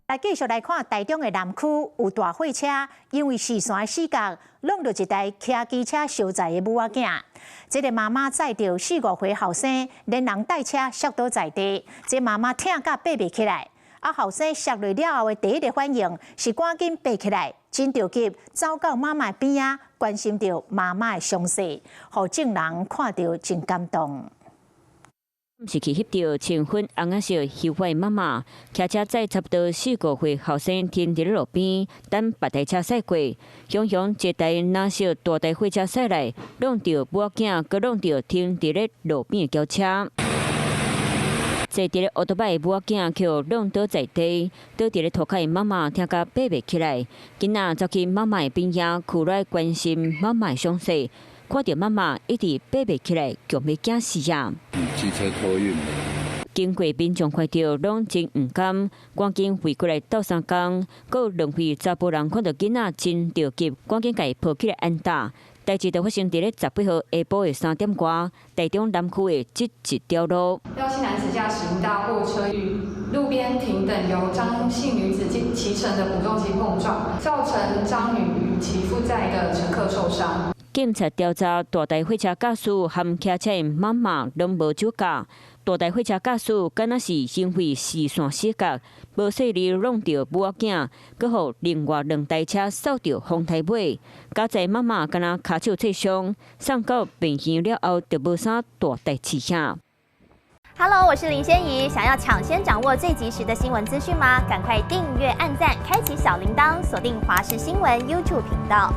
來繼續來看台中的南區有大貨車，因為視線死角，挵著一台騎機車相載的母仔囝。這个媽媽載著四五歲後生，連人帶車摔倒在地，這媽媽疼甲爬袂起來。啊，後生摔落了後的第一个反應是趕緊爬起來，真著急走到媽媽邊仔，關心著媽媽的傷勢，予眾人看著真感動。是去翕著穿粉紅仔色秀髮媽媽，騎車載差不多四五歲後生停佇咧路邊，等別台車駛過。雄雄一台藍色大台貨車駛來，挵著母仔囝，閣挵著停佇咧路邊的轎車。坐佇咧烏托邦的母仔囝予挵倒在地，倒佇咧塗跤的媽媽疼甲爬袂起來，囡仔走去媽媽的邊仔，跍來關心媽媽的傷勢。看著媽媽一直爬袂起來，強欲驚死啊！機車托運。經過民眾看著攏真毋甘，趕緊圍過來鬥相共。閣有兩位查埔人看著囡仔真著急，趕緊共伊抱起來按打。代誌就發生佇咧18號下晡的3點外，台中南區的這一條路。廖姓男子駕駛大貨車與路邊停等由張姓女子騎乘的補重機碰撞，造成張女與其負載的乘客受傷。警察調查，大台貨車駕駛和騎車的媽媽攏無酒駕。大台貨車駕駛敢若是因為視線死角，無細膩挵著母仔囝，閣予另外兩台車掃著風台尾。佳哉媽媽敢若跤手挫傷，送到病院了後就無啥大代誌兄。 Hello，我是林仙怡。想要搶先掌握最及時的新聞資訊嗎？趕快訂閱、按讚、開啟小鈴鐺，鎖定華視新聞 YouTube 頻道。